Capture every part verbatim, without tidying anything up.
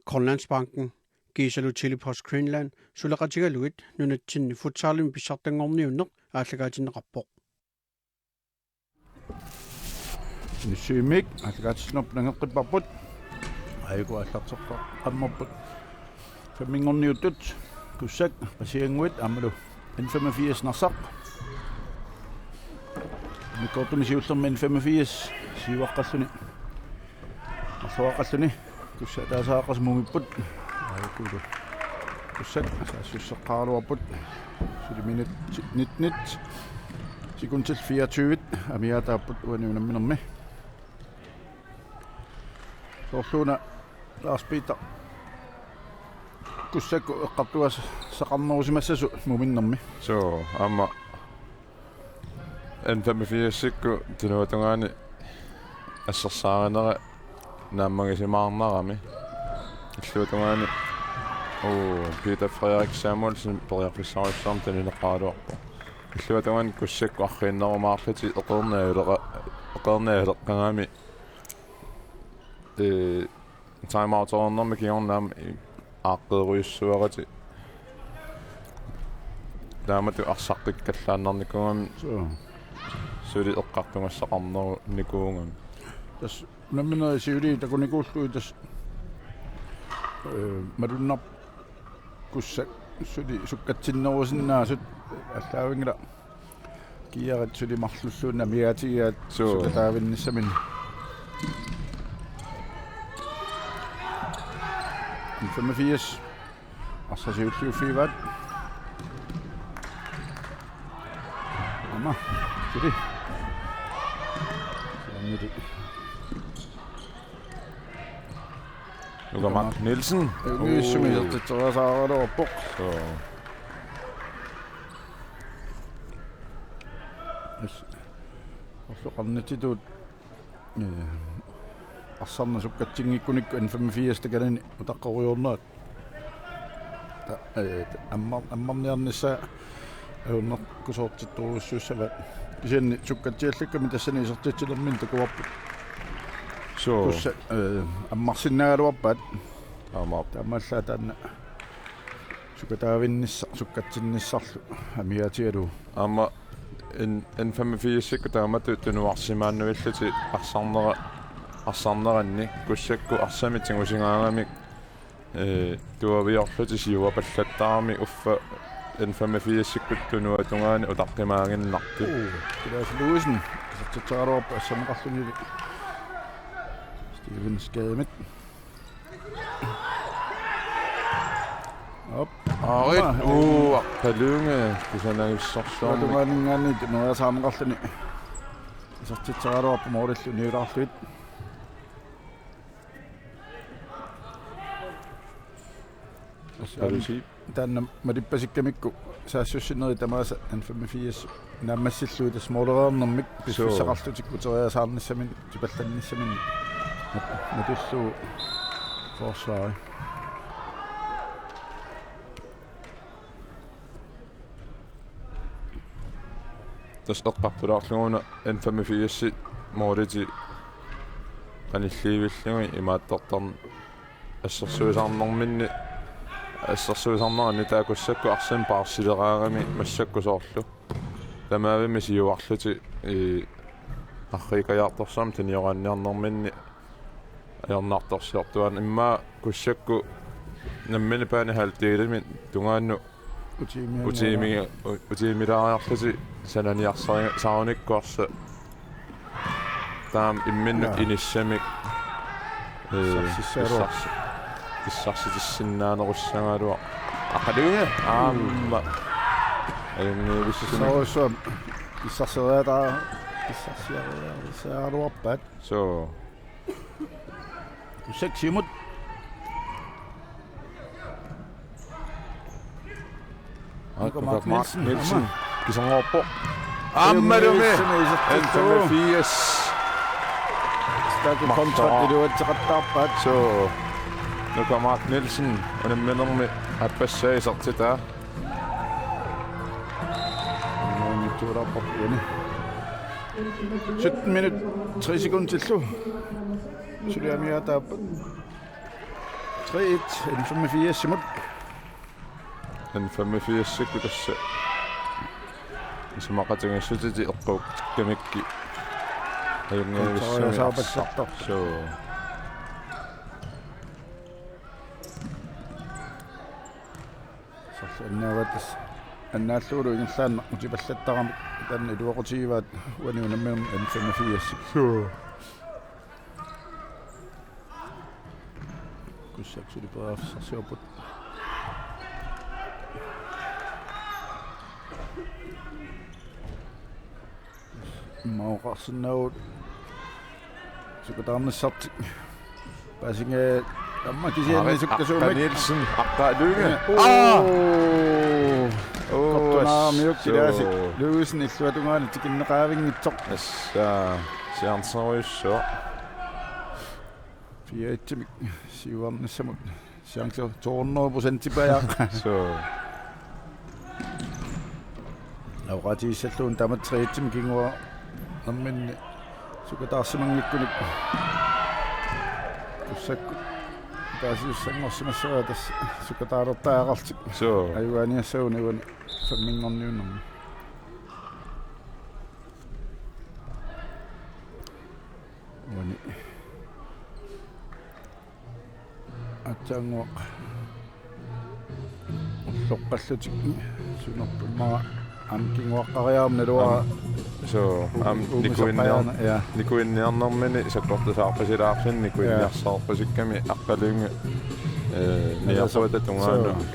Grønlandsbanken, kiisalu Tele-Post Greenland suleqatigalugit nunatsinni futsalimi pissartanngorniunneq aallakaatinneqarpoq. Nissumik aallakaatitsinerput nangeqqipparput. Aajuku aallarteqqammerput. Femminngorniuttut Kussak Pasiannguit aammalu N femogfirs Narsaq. Mikkoortumi siullermi N femogfirs siuaqqalluni. Marloraqqalluni. Kussak ataaseqarlutik mumipput. Aajuku. Kussak saassusseqqaaraluarput. Suli minutsit nitten sekundit fireogtyve amigaataapput uani unamminermi. Soorluuna Lars Peter. Kussakkut eqqartugassaqarnerusimassasut muminnermi. Suu, aamma N femogfirsikkut tunuatungaani assersaarinerat naammagisimaarnarami. Illuatungaani, uu, Peter Frederik Samuelsen periarfissarujussuarmik tunineqaraluarpoq. Illuatungaani Kussakkut arriinnerumaarlutik eqeerneq ajuleqa-, eqeerneq ajuleqqagami, ee, timeoutereernermi kingorna aamma aaqqerujussuaratik. Taamatut arsaqqikkallaannarnikuugami. Suu. Suli eqqartugassaqarnikuugami. Tassa unamminerit siuliini takunikuullugit tassa, ee, malunnarpoq Kussak suli sukkatsinnerusinnaasut aallaavinngilaq. Kiiarit suli marlulluunniit amigaatigigaat. Suu. Sukkataavinnissaminnik. N femogfirs. Arsaq siulliuffigivaat. Aamma. Suli. Suli. Nuka Mark Nielsen. Nielsen. Uu. Isertitseriasaaraluarpoq. Suu. Yes. Orlu qarnitsitut, ee, arsarneq sukkatsinngikkunikku N femogfirs takanani utaqqerujoornerat. Ta-, ee, ta-, ammar-, ammarniarnissaa ajornartorsiortittorujussuussavaat. Kisianni sukkatsiallakkami tassani isertitsinerminni takuarput. Suu. Kussak, ee, ammarsinnaagaluarpaat. Aamma. Taamaallaat taanna sukkataavinnissaq, sukkatsinnissarlu amigaatigalugu. Aamma N-, N femogfirsikkut taamatut tunuarsimaannuillutik arsarnera-, arsarneranni Kussakkut arsamik tigusigaangamik, ee, tuaviorlutik siuapallattaramik uffa N femogfirsikkut tunuatungaani utaqqimaaginnartut. Uu, Kilaas Louisen, isertitseriaraluarpoq assammaqarluni. Steven Skademit. Op. Aarit, aamma, uu, Arpalunge, kusanagissarsuarmi. Tunuatungaaninngaanniit, tunuasaarneqarluni. Isertitseriaraluarpoq moorilluni ulaarluit. Arpalunge. Taanna malippasikkamikku saassussinerit tamaasa N femogfirs naammassillugit tassa moolereernermik. Suu. Piffissaqarlutik uteriasaarnissaminnik, tipallannissaminnik. Mat-, matillugu forsvari. Tassa eqqartulaarlugu una N femogfirsit mooritit qanillivillugit imaattortarneq assersuisarnerminni, assersuisarneranni taava Kussakkut arsamik paarsileraangami massakkut soorlu. Tamavimmik siuarlutik i arriikkajaartorsuarmik tunioraanniarnerminni ajornartorsiortuaannarpoq, immaqa Kussakkut nammineq banehalvdelimi tungaanut Utiimi-, utiimi-, u-, utiimilaariarlutik sananiarsari-, saarunikkuarsa. Taama imminnut, jaa, inissamik, ee, issarsissagaluaq. Issarsi-, issarsitissinnaannerussagaluaq. Arpalunge aamma. Ajunngivissumik. Issarsuam-, issarseriataa-, issarsiariarisaaluarpaat. Suu. Seksimut. Aa, Nuka Mark Nuka Mark Nielsen, Nielsen. Aamma. Kisanngorpoq. Aammalumi. Nielsen isertittuuvoq. N femogfirs. Taakku Mark kontrat Thor. Iluatseqattaarpaat. Suu. Nuka Mark Nielsen. Unamminermi aappassaa isertitaa. Unammittuulaarpoq uani. Sytten minut, tre sekundillu. Suli amigaataappat. Tre et, N femogfirs imod. N femogfirs-ikkut tassa isumaqatigiissutit eqqukkamikku ajunngilluinnartarput. Suu. Sorlu annaavaat tassa. Annaallugulu ingerlaannaq utipallattarami taanna iluaqutigivaat uani unamminermi N femogfirs. Suu. Kugsak suli periarfissarsiorput. Immaqa oqarsinnaavugut sukataarnissartik. Paasinga aamma kisianni sukkasuumik. Aqqanielsen, Aqqaluunga. Aa! Uu, kortunaarmiuk kilaasi. Suu. Luusen illuatungaani tikinneqaavinngitsoq. Tassa sianersorujussuaq. Fire et-imik siuarnissamut. Chance to hundrede procent tilbage. Suu. Oqaatigissallugu tamatta tre et-imik kinguaannarminni sukataarsimanngikkunik. Kugsakkut paasisussanngorsimassavaa tassa sukataalertariaqarlutik. Suu. Ajugaaniassagunik uani femminngorniunnermi. Uani. Aatsaannguaq ulloqqallutik sunerpummaa aamma kinguaqqariarami naluara. Aamma, suu, aamma, uumisoqqajaana, nikuinniar-, ja, nikuinniarnermini sakkortusaarpasilaarluni nikuinniarsaarpasikkami Aqqaluunga, ee, niarsuata tungaanut. Suu.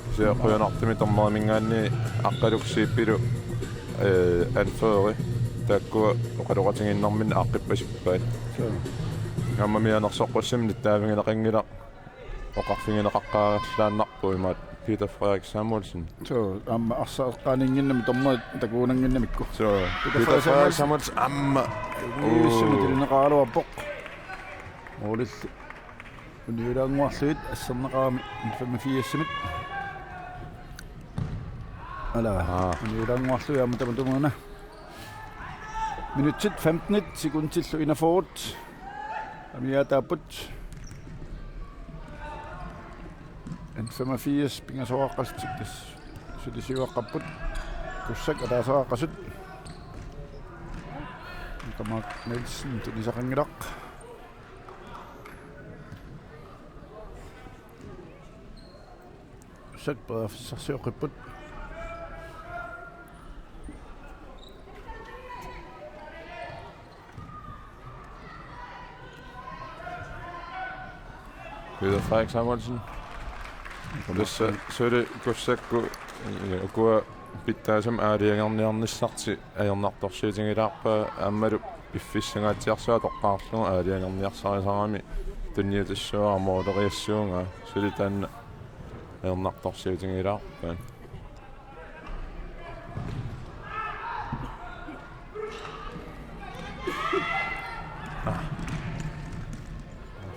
Kisianni qujanartumik dommeriminngaanniit Aqqaluup Zeebilu, ee, anføreri. Taakkua oqaloqatigiinnerminni aaqqippasippaat. Suu. Aamma mianersoqqussummik nittaavigineqanngilaq oqarfigineqaqqaarallaannarpoq imaattoq Peter Frederik Samuelsen. Suu, aamma arsaq eqqaaninnginnami dommerit takugunannginnamikku. Suu, Peter Frederik Samuelsen aamma. Uissumut tilineqaraluarpoq. Målillu. Uniulaannguarlugit asserneqarami N femogfirs-imit. Ala. Aa. Uniulaannguarlugit aamma tamatumuuna. Minutsit femten sekundillu enogfyrre amigaataapput. N femogfirs pingasoqaqqasut tassa suli siuaqqapput. Kugsak ataaseqaqqasut. Tamak Nielsen tunisaqanngilaq. Kugsak periarfissarsioqqipput. Peter Frederik Samuelsen. Tassa suli Kugsakkut, ee, ukua pitsaasumik aalajangerniarnissartik ajornartorsiutigilaarpaat aammalu piffissangaatsiarsuaq toqqaarlugu aalajangerniarsarisarami tunniutissuara måleriassuunga suli taanna ajornartorsiutigilaarpaat.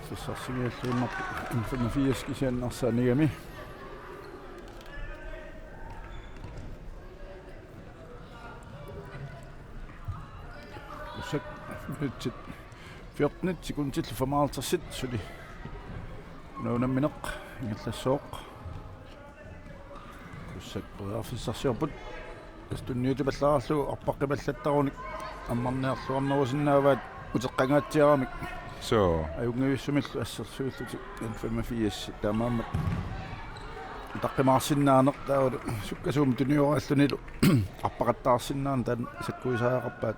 Fissarsigialluinnarpoq N femogfirs kisianni arsaanigami. Kugsak minutsit fjorten sekundillu femoghalvtreds suli. Una unammineq ingerlassooq. Kugsak periarfissarsiorput. Tassa tunniutipallaarlugu arpaqqipallattarunik ammarniarluarnerusinnaavaat uteqqangaatsiaramik. Suu. Ajunngivissumillu assersuillutik N femogfirs taamaammat utaqqimaarsinnaaneq taavalu sukkasuumik tuniorallunilu arpaqattaarsinnaaneq taanna sakkuisariaqarpaat.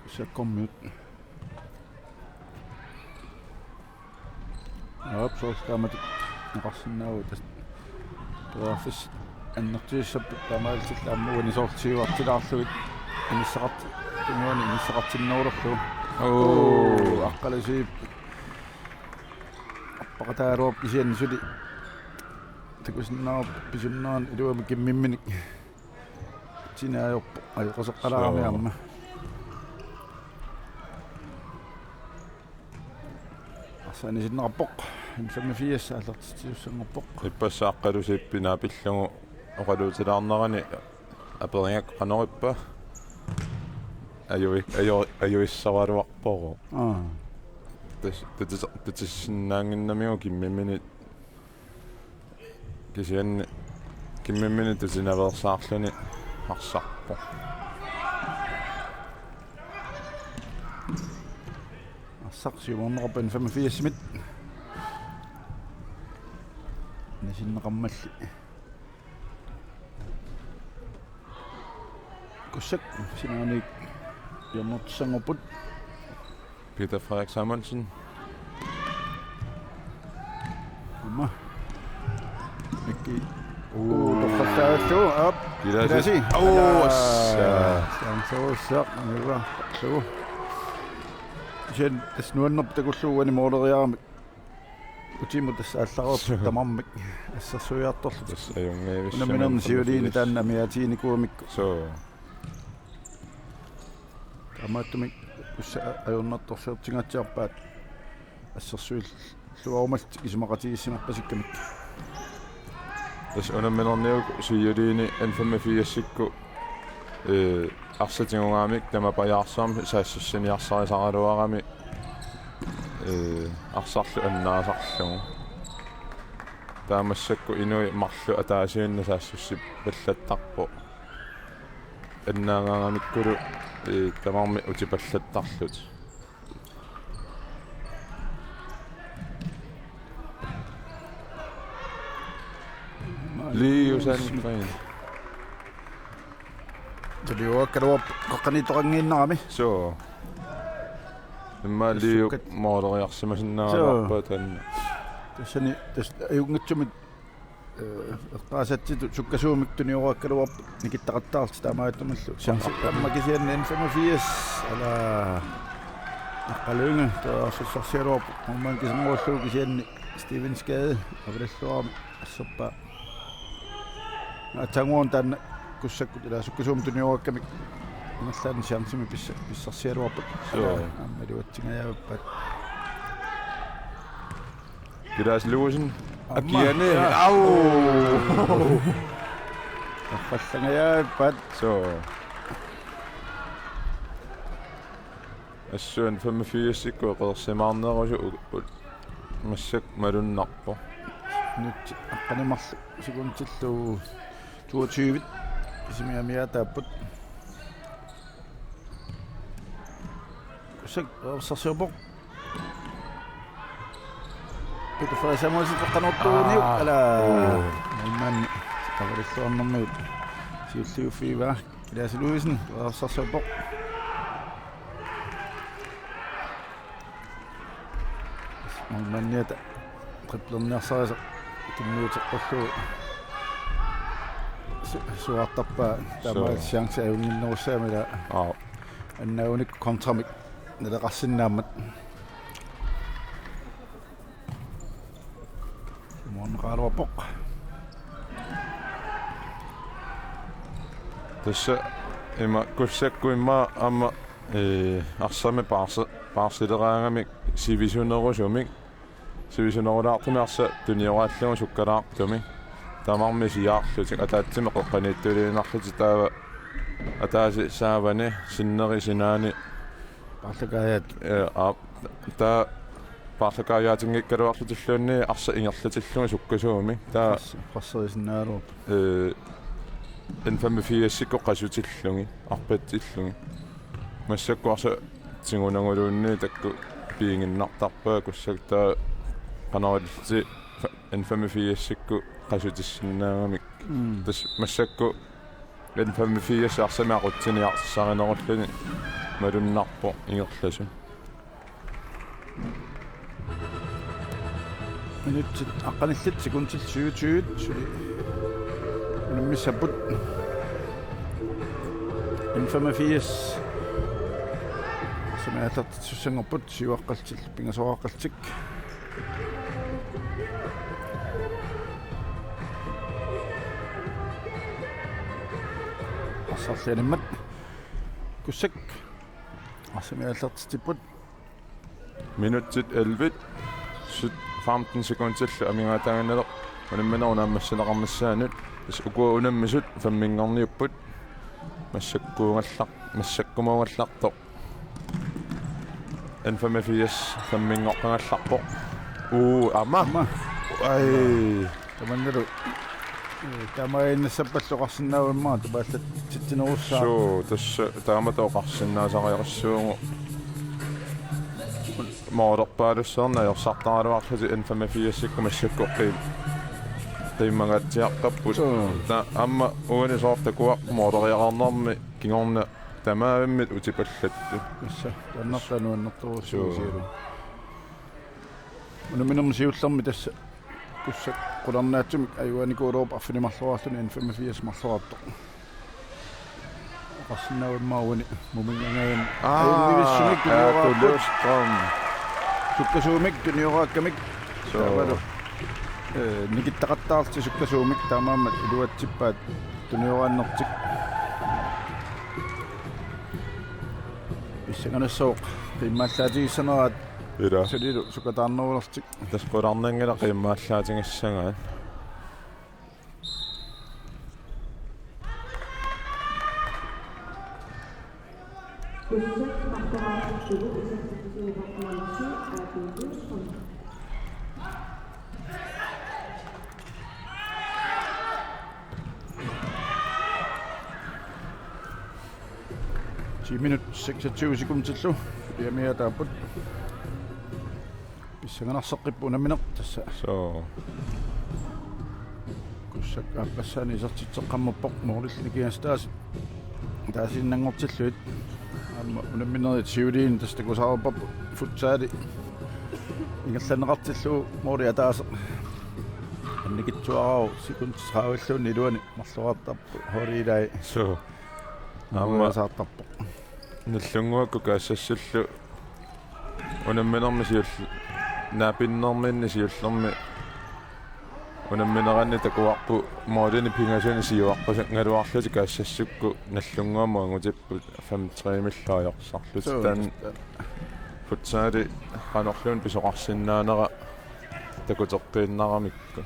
Kugsakkormiut. Aap, soorlu taamatut oqarsinnaavugut tassa periarfissat annertusissapput taamaalillutik aamma uani soorlu siuartilaarlugit inissaqart-, tungaani inissaqartinnerullu. Oo. Oo, Aqqaluup Zeeb. Arpaqataaruap kisianni suli. Takusinnaavarput pisunnerani iluamik kimmimminik. Sinaajorpoq ajoqeseqqalaarami. Suu. Aamma. Arsaanni sinneqarpoq. N femogfirs aallartitsisussanngorpoq. Ippassaq Aqqaluup Zeeb naapillugu oqaluutilaarnerani aperigakku qanorippa. ajui-, ajo-, ajuissoraluarpoq. Aa. Tassa, tassa, tassanngaannginnamiuk kimmimminit kisianni kimmimminit tutinaveersaarluni arsarpoq. Arsaq siumoorneqarpoq N femogfirs-imit. Nasinneqarmalli. Kussak sinaaniit hjørnertussanngorput. Peter Frederik Simonsen. Aamma. Mikki. Uu, torrallaattu. Aap. Kilasi. Kilasi. Uu, assa. Sansosa. Niva. Su. Sen, tassa nuannerpoq takullugu uani mooleriaramik. Utimut tassa aallaruupput tamarmik assersuiartorlutik. Tassa ajunngivissumik. Unamminermi siuliini taanna amiaatiginikuugamikku. Suu. Taamaattumik tassa ajornartorsiortingaatsiarpaat assersuilluarumallutik isumaqatigiissimarpasikkamik. Tassa unamminerniukkut siuliini N femogfirsikkut, ee, arsaq tigugaangamik tamapajaarsuarmik saassussiniarsarisaraluarami, ee, arsarlu annaasarlugu. Taava massakkut inuit marluk ataasiinnaq saassussipallattarpoq. Annaagaangamikkulu, ee, tamarmik utipallattarlutik. Liu Sandgreen. Tuniugaluarpoq qeqqaniittoqanngiinnarami. Suu. Immaqa Liu Sukkat. Mooleriarsimasinnaagaluarpaa taanna. Tassani, tassa ajunngitsumik, ee, eqqaasatsitut sukkasuumik tuniugaluarpoq nikittaqattaarlutik taamaattumillu. Chance aamma kisianni N femogfirs. Ala. Naqqalunga, tassa arsarsigaluarpoq. Aamma kiserngullugu kisianni Steven Skade avalalluarami asserpaa. Aatsaannguaq taanna Kussakkut ilaa sukkasuumik tuniugakkamik ingerlaannaq chancemik pissa-, pissarsigaluarput. Suu. Aamma iluatsingajaappaat. Kilaas Luusen. Aamma. Akiani. Jaa. Au! Torrallangajaappaat. Suu. Assut N femogfirsikkut qeqersimaarnerusoq u-, u-, massakkut malunnarpoq. Nut aqqaneq-marluk sekundillu toogtyve. Isumik amiaataapput. Kussak arsarsiorpoq. Peter Frederik Samuelsen qeqqanoortuuniuk. Aa. Ala. Oo. Aamma avalalluarnermiut siulliuffigaa. Kilaas Luusen arsarsiorpoq. Målmandiata driblerniarsarisoq tunniuteqqullugu su-, suaartarpaa taamaat. Suu. Chance ajunnginnerussaammat ilaa. Aap. Annaagunikku kontramik naleqarsinnaammat. Muorneqaraluarpoq. Tassa ima Kussakkut immaqa aamma, ee, arsamik paarse-, paarsileraangamik sivisunerusumik. Sivisunerulaartumik arsaq tunioraallugu sukkalaartumik. Tamarmik siaarlutik ataatsimik qeqqaniittuliinnarlutik taava ataaseq saavani sinneri sinaani. Paarlakaajaat. Ee, aap, taava paarlakaajaatinngigaluarlutilluunniit arsaq ingerlatillugu sukkasuumik. Taava pres-, presserisinnaagaluarput. Ee, N femogfirsikkut qasutillugit, arpatsillugit. Massakkut arsaq tigunaguluunniit taakku piiginnartarpaat Kussak taava qanoq ilillutik fa-, N femogfirsikkut qasutissinnaagamik. Mm. Tassa massakkut N femogfirs arsamik aqutsiniarsarinerulluni malunnarpoq ingerlasut. Minutsit aqqanillit sekundit syvogtyve, suli unammissapput. N femogfirs arsamik aallartittussanngorput siuaqqallutik, pingasoraqqallutik. Arsarlianimmat Kussak arsamik aallartitsipput. Minutsit elleve, syt-, femten sekundillu amigaataaginnalerpoq unamminerup naammassineqarnissaanut. Tassa uku unammisut femminngorniupput. Massakkuungallaq Massakkumuugallartoq. N femogfirs femminngoqqagallarpoq. Uu, aamma. Aamma. Ai. Tamannalu. Ee, taamaaginnassappallu oqarsinnaavimma tupaallatsitsinerussaaq. Suu, tassa taamatut oqarsinnaasariaqassuugut. Moolerpaalussuarnik ajorsartaraluarlutik N femogfirsikkut massakkut qiim-, qiimmangaatsiarpapput. Suu. Ta-, aamma uani soorlu takuarput mooleriaqarnermi kingorna tamaavimmik utipallattoq. Tassa, taannartaa nuannertorujussuuvoq. Suu. Siullermik. Unamminermi siullermi tassa Kussak qularnaatsumik ajugaanikuulerup arfineq-marloraarluni N femogfirs marloraartoq. Oqarsinnaavimma uani muminngajaani. Aa, ajunngivissumik aa, tunioraarput. Tulluuttoq. Sukkasuumik tunioraakkamik. Suu. Taavalu. Ee, nikittaqattaarlutik sukkasuumik taamaammat iluatsippaat tunioraannertik. Pissanganassaaq qiimmaallaatigissaneraat. Ila. Sulilu sukkataarnerulertik. Tassa qularnanngilaq qiimmaallaatigissangaat. Ti minut seksogtyve sekundillu. Piamiataapput. Pissanganarseqqipput unammineq tassa. Suu. Kussak aappassaani isertitseqqammerpoq moolillu nikingassat taasiinnanngortillugit. Aamma unamminerit siuliini tassa takusarput futsali. Ingerlanneqartillugu mooli ataaseq. Annikitsuararsuuvoq sekundit tredivilluunniit iluani marloraartarput. Holdet ilai. Suu. Aamma saartarpoq. Nallunnguakkut Kaassassillu unamminermi siull-, naapinnerminni siullermi unammineranni takuarput moolinik pingasunik siuaqqusanngaluarlutik Kaassassukkut Nallunnguamut angutipput fem tre-millu ajorsarlutik. Suu, taanna tassa. Futsali qanorluunniit pisoqarsinnaanera takuteqqiinnaramikku.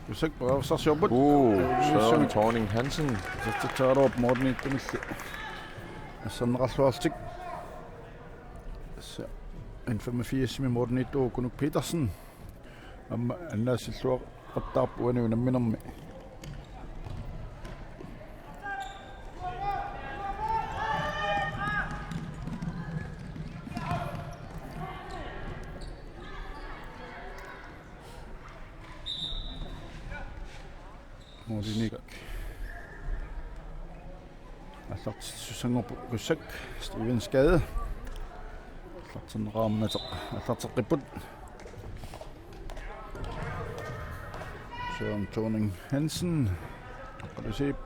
Kussak periarfissarsiorput. Uu, Søren Thorning Hansen. Isertitseraluarpoq moorniittumilli. Asserneqarluarlutik. Tassa N femogfirsimi moorniittuuvoq Kunuk Petersen. Aamma annaassilluaqattaarpoq uani unamminermi. Moolinik. Aallartissussanngorpoq Kussak, Steven Skade. Aallartinneqarmat aallarteqqipput. Søren Thorning Hansen. Aqqalusiip.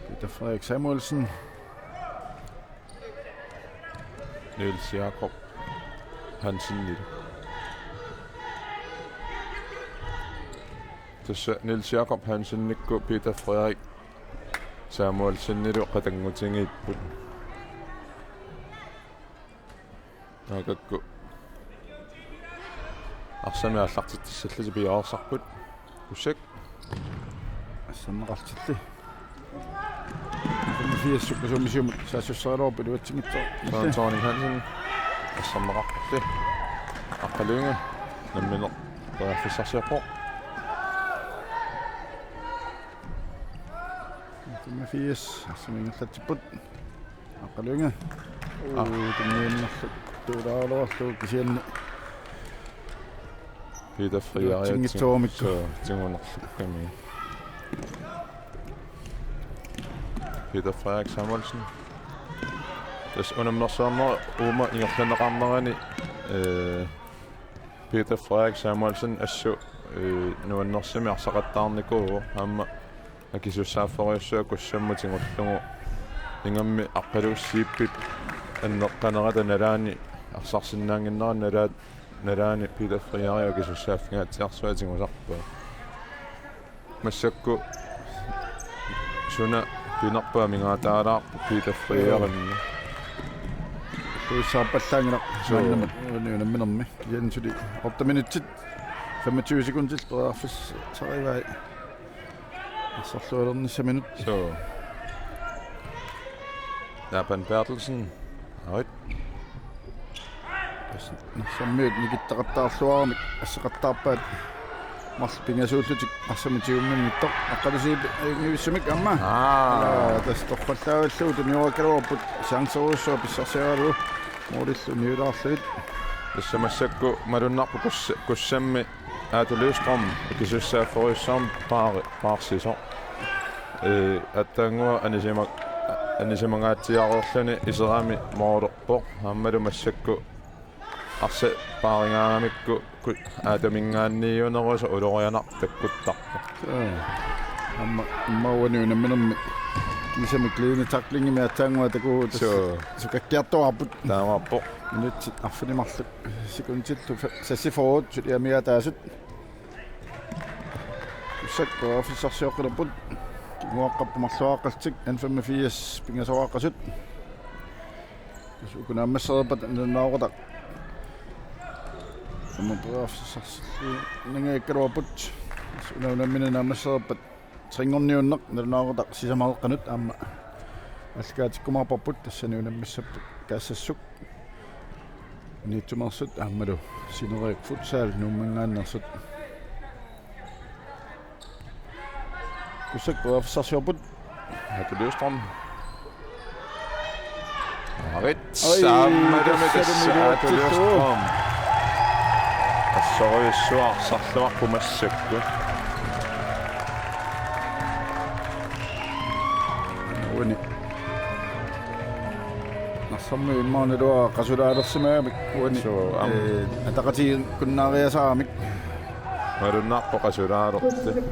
Peter Frederik Samuelsen. Niels Jakob Hansen. Tassa Niels Jakob Hansenikkut Peter Frederik Samuelsenilu qatanngutigiipput. Taakakku arsamik aallartitsissallutik piareersarput. Kussak. Asserneqartilli. Fiassuk summisiumut saassussaraluarpoq iluatsinngitsoq. Søren Thorning Hansen. Asserneqartilli. Aqqaluinga. Nammineq. Periarfissarsiorpoq. Femogfirs. Arsamik ingerlatsipput. Aqqaluinga. Aa. Uu, tunniunnerlu tuulaaraluarlugu kisianni. Peter Frederik. Iluatsinngitsoorumikku. Suu, tigunerlukkami. Peter Frederik Samuelsen. Tassa unammersuarnera uuma ingerlanneqarnerani, ee, Peter Frederik Samuelsen assut, ee, nuannersumik arsaqattaarnikuuvoq aamma akisussaaffigisassaq Kussammut tigullugu ingammik Aqqaluup Zeebip anneqqanerata nalaani arsarsinnaannginnerata nalaat-, nalaani Peter Frederik akisussaaffigaatsiarsuaq tigusarpaa. Massakkut suna pinerpaa mingaataalaarpoq Peter Frederikimmi. Kuissaarpallaanngilaq. Suu. Maannamut uani unamminermi. Jensuli otte minutsit femogtyve sekundit periarfissarivai. Asserlualernissaminut. Suu. Laban Berthelsen. Arit. Tassa Narsarmiut nikittaqattaarluaramik asseqattaarpaat marluk pingasuullutik Narsarmiut tigumminnittoq. Aqqalusiip ajunngivissumik aamma. Aa. Aa, tassa torrallaavillugu tuniuarakkaluarput chancerujussuaq pissarsiaralugu målillu niulaarlugit. Tassa massakkut malunnarpoq Kus-, Kussammi Aatu Løvstrøm ikisussaafferujussuarmik paari-, paarsisoq. Ee, aatsaannguaq anisima-, anisimangaatsiareerluni iserami målerpoq. Aammalu massakkut arsaq paarigaangamikku ku-, Aatuminngaanniiunerusoq ulorianartoq takkuttarpoq. Soo. Aamma, aamma uani unamminermi kiisami glidende tacklingimik aatsaannguaq takuuk tassa. Soo. Sukakkiartuaarput. Taamaappoq. Minutsit arfineq-marluk sekundillu fe-, seksogfyrre, suli amigaataasut. Tassa periarfissarsioqqilerput. Kinguaqqapput marluaqqallutik N femogfirs pingasoriaqqasut. Tassa uku naammassereerpata nalunaaruteqartut. Aamma periarfissarsiorluni nangeqaluarput. Tassa una unammineq naammassereerpat trinngorniunneq nalunaaruteqartut sisamat qanoq aamma aallakaatikkumaarparput, tassani unammissapput Kaassassuk, Niitsumeersut aammalu Sineriak Futsal Nuumminngaanneersut. Kussak periarfissarsiorput. Aatu Løvstrøm. Arit. Oi, saammalumi tassa tassa Aatu Løvstrøm. Assorujussuaq arsarluarpoq massakkut. Uani. Narsarmiut immaqa naluara qasulaalersimagamik uani. Soo, aamma. Ee, ataqatigiinnaariasaramik. Malunnarpoq qasulaalertut.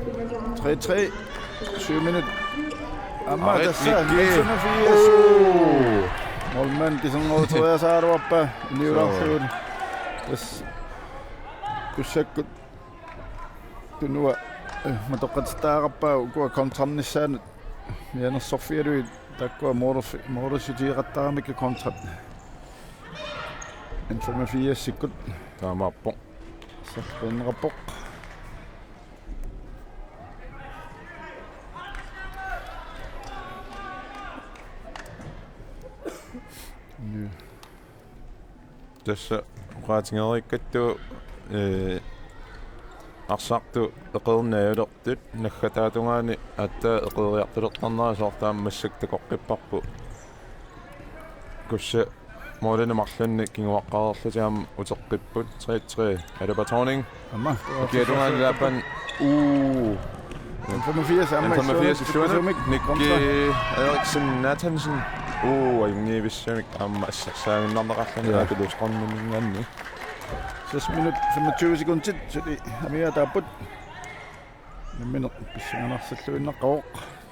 Tre tre. Syv minut. Aamma Arit tassa Nicky. Nielsen og firs. Oo. Målmand kiserneruteriasaaraluarpaa. Niulaarlugu. Tassa Kussakkut tunua, eh, matoqqatittaaqqaarpaa ukua kontrarnissaannut. Mianersorfigalugit taakkua målerfi-, målersiutigeqattaaramikkit kontra N femogfirsikkut. Taamaappoq. Saqqinnerpoq. Ny. Tassa oqaatigereerikkatsigu, ee, arsartut eqeernajulertut naggataatungaani aatsaat eqeeriartulertarnera soorlu aamma massakkut takoqqipparput. Kussa målinik marlunnik kinguaqqareerlutik aamma uteqqipput. Tre tre. Alaba Thorning. Aamma. Kiatungaan Laban. Uu. N femogfirs, aamma N femogfirs, issiuanik, issiuanik. Nicky Eriksen Nathansen. Uu, ajunngivissumik aamma assersaaginnarneqarluni. Ja. Aatu Løvstrømiminngaanniit. Seks minut femogtyve sekundit, suli amigaataapput. Nammineq pissanganarsilluinnaqqavoq.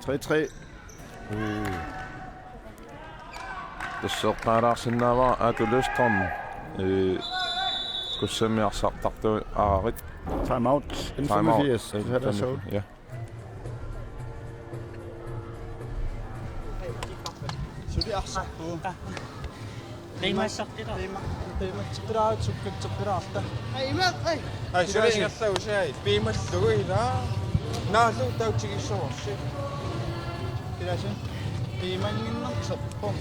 Tre tre. Uu. Tassa eqqaalaarsinnaavara Aatu Løvstrøm, ee, Kussammi arsartartut aarit. Time out. Time out. N femogfirs. N femogfirs. Ja. Suli arsarput. Qiimassartila. Qiima-, qiimatseqqilaarutta sukkatseqqilaarta. Ai, imaat, ai. Ai, suli ingerlavusi ai. Piimallugu ila. Naallu tautigissuarsi. Ilasi. Piimannginnam serpum.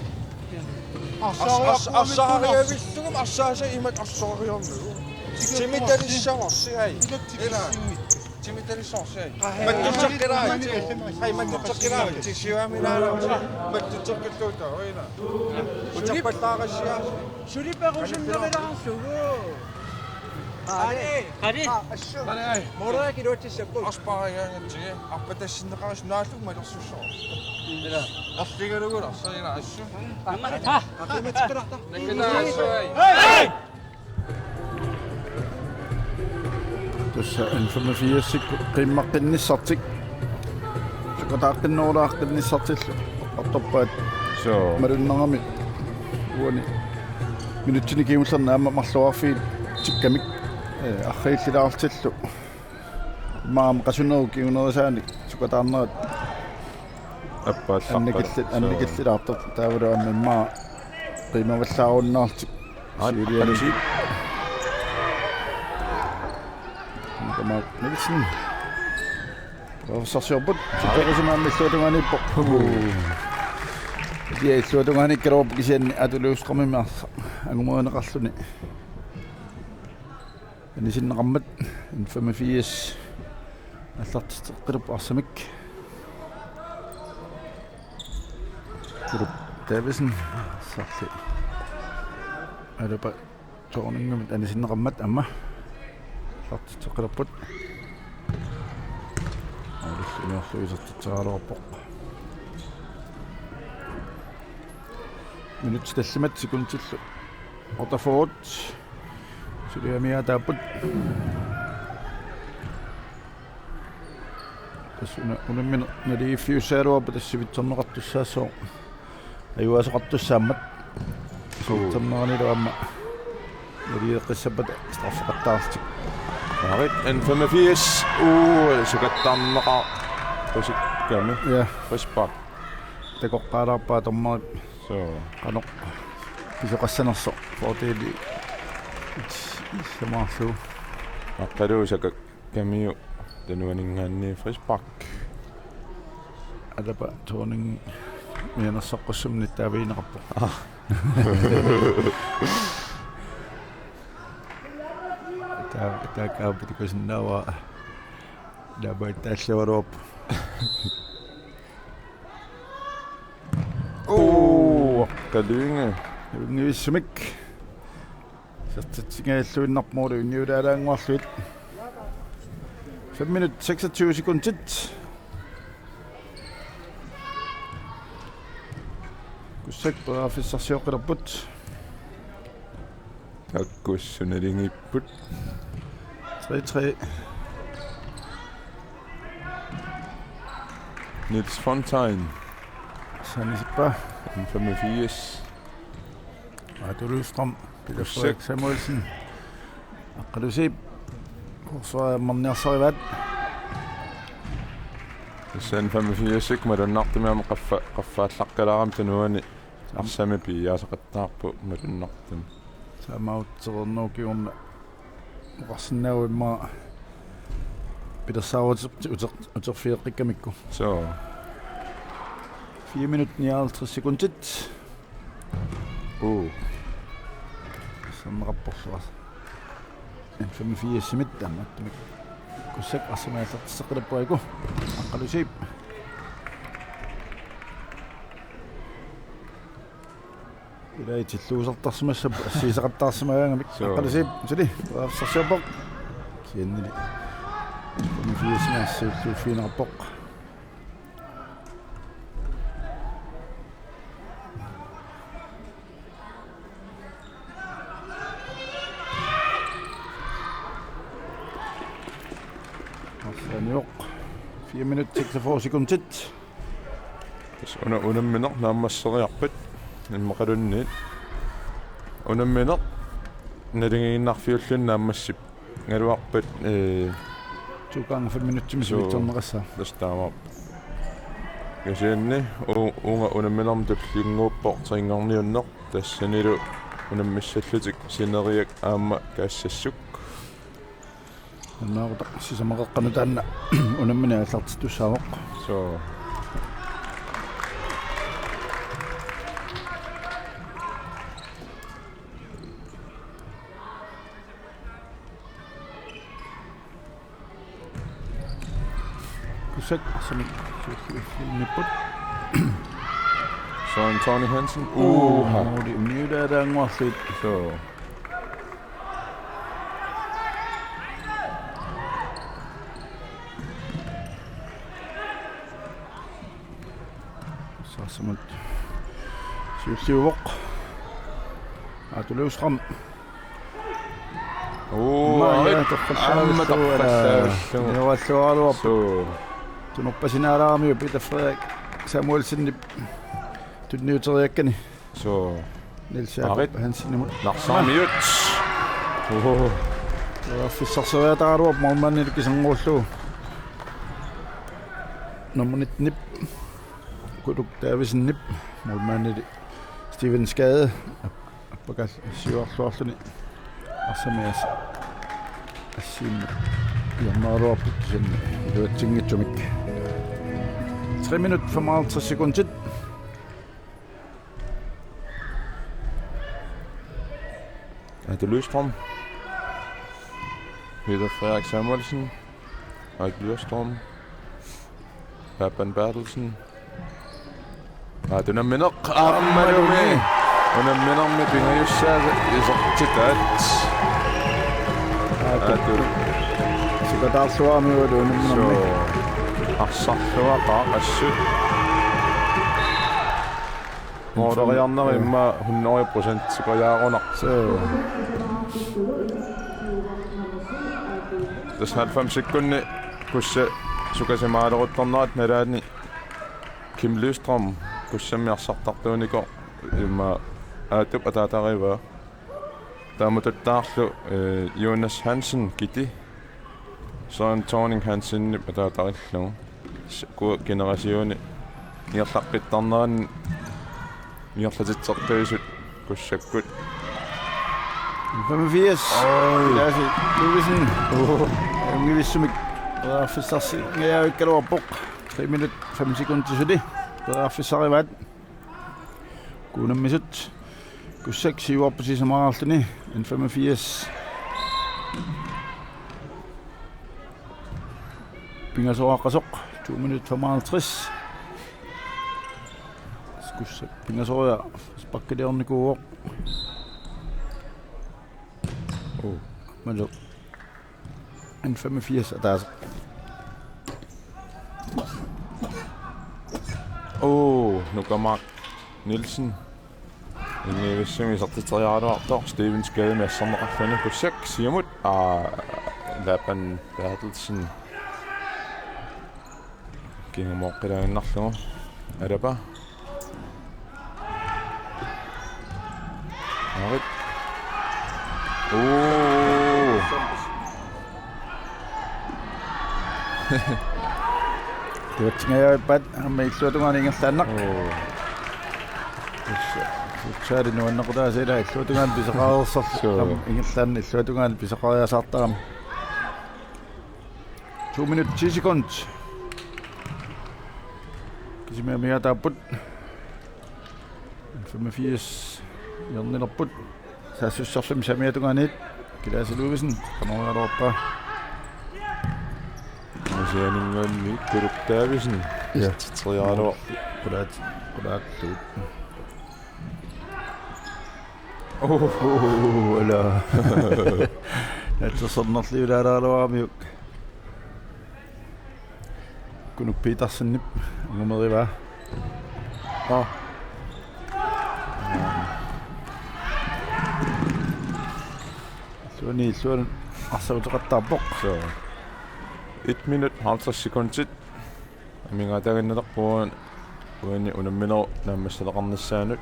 Ars-, ars-, arsaariavissugum arsaasa imat arsaariarlugu. Timitalissavarsi ai. Ila. Timitalissavarsi ai. Ai, mattuteqqilaarit. Ai, mattuteqqilaarit. Tisiuamilaarsi. Mattuteqqilluuta, uina. Uterpallaarassiaasi. Suliperusunnerulaarsugu. Qali. Qali. Assu. Qali ai. Moraaki luatsissapput. Arspaarigaangatsigit. Arpatassinneqarisi naallugu malersussooq. Ila. Arligalugula, sila assu. Amma. Ha. Qiimatseqqilaarta. Nakkilaassu ai. Hei! Tassa N femogfirs qiimmaqqinnissatik. Sukataaqqinnerulaaqqinnissatillu. Artorpaat. Soo. Malunnerami. Uani. Minutsini kingullerni aamma marluarfiit tikkamik. Ee, arriillilaartillu. Maam qasunerup kingunerisaanik sukataarnerat. Appaallaqqat. Annikillit-, soo. Annikillilaartoq taavalu aamma immaqa qiimavallaarunnaarlutik. Ai, siuliani. Appalsi. Nielsen. Periarfissarsiorput. Ai. Tiperusimaammi illuatungaaniippoq. Uu. Illuatungaani ikkaluarpoq kisianni Aatu Løvstrømimit arsaq angumerineqarluni anisinneqarmat. N femogfirs aallartitseqqilerpoq arsamik. Kurup Davidsen arsarli Alapa Thorningimit anisinneqarmat aamma aallartitseqqilerput. Aulillu imerlu isertitseraluarpoq. Minutsit tallimat sekundillu otteogfyrre. Suli amigaataapput. Tassa una-, unammineq naligiiffiussaagaluarpoq, tassa sivitsorneqartussaassooq. Ajugasoqartussaammat. Suu. Sivitsorneranilu aamma naligeqqissappata straffeqattaarlutik. Arit, N femogfirs. Uu, sukattarneqar-, qusikkami. Ja. Frispark. Takoqqaalaarpaa dommerip. Suu. Qanoq pisoqassanersoq. Fordeli. Samaarlu. Aqqaluusakak. Kamiu tanuaninngaanniit frispark. Alapa Thorning mianersoqqussummik nittaavigineqarpoq. Ah. Ta-, taakaapput ikusinnaavaa. Alapa ittaalliugaluarpoq. Uu, Kalynge. Unnivissumik. Isertitsinngilluinnarpoq måli unniulaalaannguarlugu. Fem minut, seksogtyve sekundit. Kussak periarfissarsioqqilerput. Takkussunalingipput. Tre tre. Niels Fontain. Sanisippa. N femogfirs. Aatu Løvstrøm, Peter Frederik Samuelsen. Aqqalusiip. Forsvaret marniarsarivaat. Tassa N femogfirs-ik malunnartumik aamma qaffa-, qaffaallaqqilaaramik tunuani arsamik piiaasaqattaarpoq malunnartumik. Saamaatsereernerup kingorna oqarsinnaavugut immaqa pilersaarutit uter-, uterfigeqqikkamikku. Suu. Fire minut nioghalvtreds sekundit. Uu. Sanneqarporluaq. N femogfirs-imit taamaattumik. Kussak arsamik aallartitseqqilerpoq aajuku. Aqqalusiip. Ilai tilluusartarsimassapput assigisaqattaarsimagaangamik. Suu. Aqqalusiip, suli, periarfissarsiorpoq. Kisiannili. N femogfirs-imit assiilluuffigineqarpoq. Arsaanioq. Fire minut seksogfyrre sekundit. Tassa una-, unammineq naammasseriarpat immaqaluunniit. Unammineq naligiinnarfiulluni naammassip- galuarpat, ee, to gange fem minutsimik suu, sivitsorneqassaaq. Tassa taamaappoq. Kisianni u-, uunga unamminermi tullinnguuppoq trinngorniunneq, tassanilu unammissallutik sineriak aamma kaassassuk. Annaarutaq sisamaqeqqanut taanna unammineq aallartittussaavoq. Suu. Kussak arsamik siulliuffiginngipput. Søren Tony Hansen. Uu, uha. Måli unniulaalaannguarlugu. Suu. Saassamut siulliuvoq. Aatu Løvstrøm. Uu, aamma torfassaavilluu, aamma torfassaavilluu. Nioralluaraluarpoq. Suu. Tunorpasinaalaaramiuk Peter Frederik Samuelsenip tunniuteriakkani. Suu. Niels Jakob Hansenimut. Narsarmiut. Oho. Periarfissarsioriataaraluarpoq målmandillu kisanngoorlugu. Nummer nittenip. Kuluk Davidsenip. Målmandili Steven Skade. Appakaalliuarluarluni. Arsamik assiimmik. Hjørneruarput kisianni iluatsinngitsumik. Tre minut femoghalvtreds sekundit. Atu Løvstrøm. Peter Frederik Samuelsen. Erik Løvstrøm. Papan Berthelsen. Atu unammineq aammalumi. Unamminermi pingajussaasa isertitaat. Atu. Atu. Sukataarsuarmi ualu unamminermi. Suu. Arsarluaqaaq assut. Mooriarneri immaqa hundrede procent sukajaarunarpoq. Suu. Tassa halvfemsikkunni Kussat sukasimaalerutornerata nalaani Kim Løvstrøm Kussammi arsartartuunikoq immaqa Aatup ataatarivaa. Taamatuttaarlu, eh, Jonas Hansen Kiti. Søren Thorning Hansenip ataatarillugu. S-, Kuup generationi ingerlaqqittarnerani ingerlatitseqqiisut Kussakkut. Femogfirs. Oj. Lasse Ludvigsen. Ungivissumik. Periarfissarsingajavikkaluarpoq. Tre minut, fem sekundit suli. Periarfissarivaat. Kuunammisut. Kussak siuarput sisamaraarluni. N femogfirs. Pingasoraqqasoq. To minut femoghalvtreds. Kussak pingasoria. Sparkiliornikuuvoq. Oh. Malu. N femogfirs ataaseq. Oh, Nuka Mark Nielsen. Ungivissumik isertitseriaraluartoq Stevens Gademik asserneqarluni Kussak siumut. Aa, Laban Berthelsen. Kingumooqqilaaginnarlugu. Alaba. Aarit. Oo. Tuatsingajaappat aamma illuatungaani ingerlaannaq. Oo. Tassa. Futsali nuannequtaasa ila illuatungaani pisaqareersorlu. Suu. Aamma ingerlaannaq illuatungaani pisaqariasaartarami. To minut ti sekund. Kisimi amigaataapput. Femogfirs hjørnilerput. Saassussarlumi samiatungaaniit. Kilaasi Ludvigsen. Qanoraluarpa. Masianinganni Kuluk Davidsen. Ja. Trialo. Qulaat, qulaat. Oh, ala. Natsersornerliulaaraluaramiuk. Kunuk Petersenip angumerivaa. Aa. Illuani illuani arsaateqattaarpoq. Suu. Et minut halvtreds sekundit. Amigaataaginnalerpugut uani unamminerup naammassaleqarnissaanut.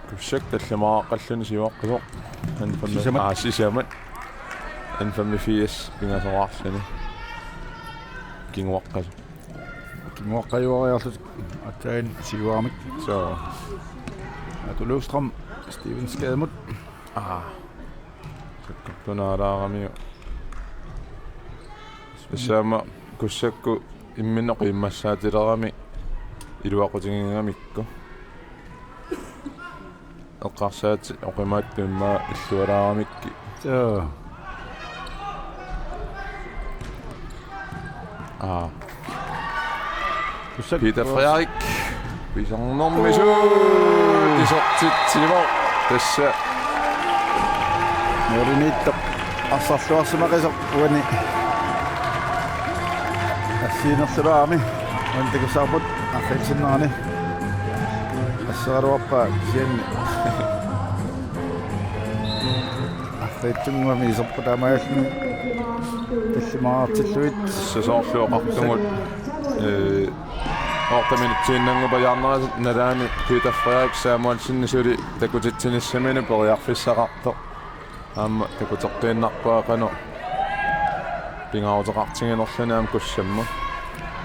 Kussak tallimaaqqalluni siuaqqasoq. N fem-, sisamat. Aa, sisamat. N femogfirs pingasoraarluni. Kinguaqqasoq. Kinguaqqajuariarlutik aatsaat siuaramik. Suu. Atu Løvstrøm, Steven Skademut. Aa. Sakkortunaalaaramiuk. Tassami Kussakkut imminneq immassaatilerami iluaqutigigamikku. Eqqarsaatit oqimaattut immaqa illualaaramikkit. Joo. Aa. Kussak. Peter Frederik. Pisarnermisut. Oo. Isertitsivoq. Tassa. Nuuliniittoq. Arsarluarsimaqisoq uani. Assiinerlulaarami. Uani takussavarput. Arriitsinnerani. Asseraluarpaa kisianni. Arriitsunnguamik iserput taamaalilluni tallimaartillugit. Sassoorluoqartugut, ee, otte minutsiinnanngupajaarnerata nalaani Peter Frederik Samuelsen suli takutitsinissaminut periarfissaqartoq. Aamma takuteqqiinnarpaa qanoq pingaaruteqartiginerluni aamma Kussammut.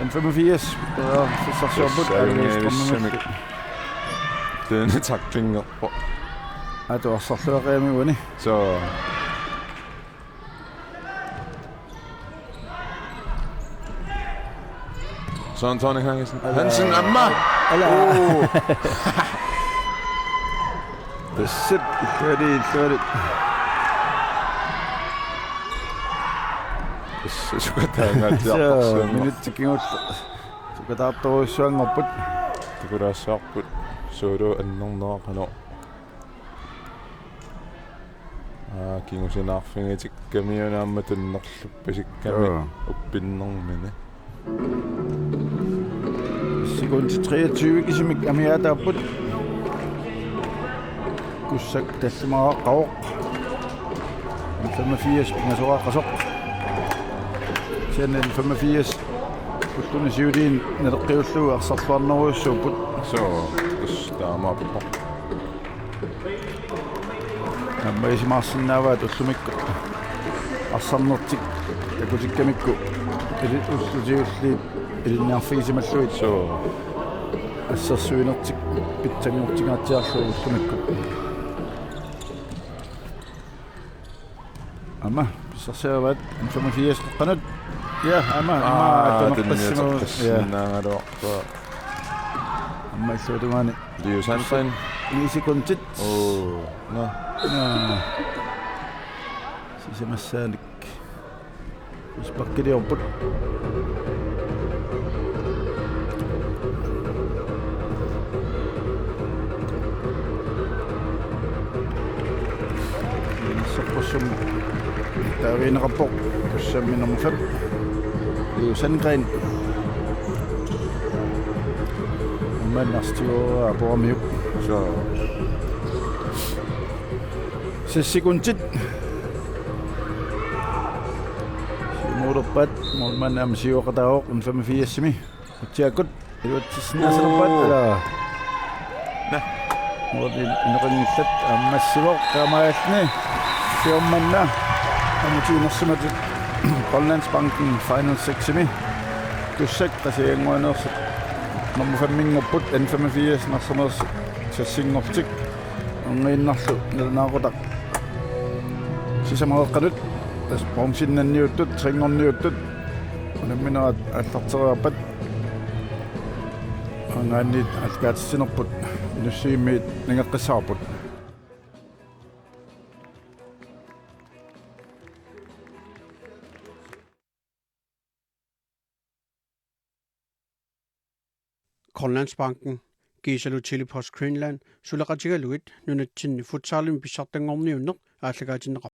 N femogfirs, periarfissarsiorput. Tassa Anu Ungivissumik. Strømimik. Tena tacklingerpoq. Atu arsarluaqiami uani. Suu. Søren Thorning Hansen. Ala. Hansen, aamma. Ala. Oo. Tassa illualu, illualu. Tassa sukataangaatsiartorsuunga. Minutsit kingulleq sukataartorujussuanngorput. Takulaassavarput soorlu annerneraqano. Aa, kingusinaarfigitikkamiuna aamma tunnerluppasikkami. Joo. Uppinnermini. Sekundit treogtyve kisimik amigaataapput. Kussak tallimaraqqavoq. N femogfirs pingasoqaqqasoq. Kisianni N femogfirs ulluni siuliini naleqqiullugu arsarluarnerujussuupput. Soo, tassa taamaappoq. Aamma isumaqarsinnaavaat ullumikkut arsarnertik takutikkamikku ili-, ullut siulliit ilinniarfigisimallugit. Soo. Assersuinertik pitsanngortingaatsiarlugu ullumikkut. Aamma pissarsiaraat N femogfirs qeqqanut. Ja, aamma, aamma, aa, tunerpassimavoq. Ja. Tunniuteqqissinnaagallarpaa. Aamma illuatungaani. Liu Sandgren. Ni sekundit. Oo, nå. Nå. Sisamassaanik. Frisparkiliorput. Sorpassuarnik taavigineqarpoq. Kussammi nummer fem, Liu Sandgren. Maanna arstio apuamiuk. Soo. Seks sekundit. Siumuulerpaat, målmand aamma siuaqataavoq N femogfirsimi. Utsiakkut iluatsissinnaasalerpaat. Oo. Ala. Nå. Måli inoqanngillat, aamma sivoq taamaalilluni. Siorna manna aamma tiinersimatut Grønlandsbanken Final Siximi. Kussak Qasigiannguaneersut nummer femminngorput, N femogfirs Arsaneersut seksinngortik. Orniginnarlu nalunaaqutaq sisamat qeqqanut, tassa bronzennanniuttut, trinngorniuttut unamminerat aallarteriarpat, angaanniit aallakaatitsinerput Inussivimmiit nangeqqissavarput. Grønlandsbanken, kiisalu Tele-Post Greenland suleqatigalugit nunatsinni futsalimi pissartanngorniunneq aallakaatinneqarpoq.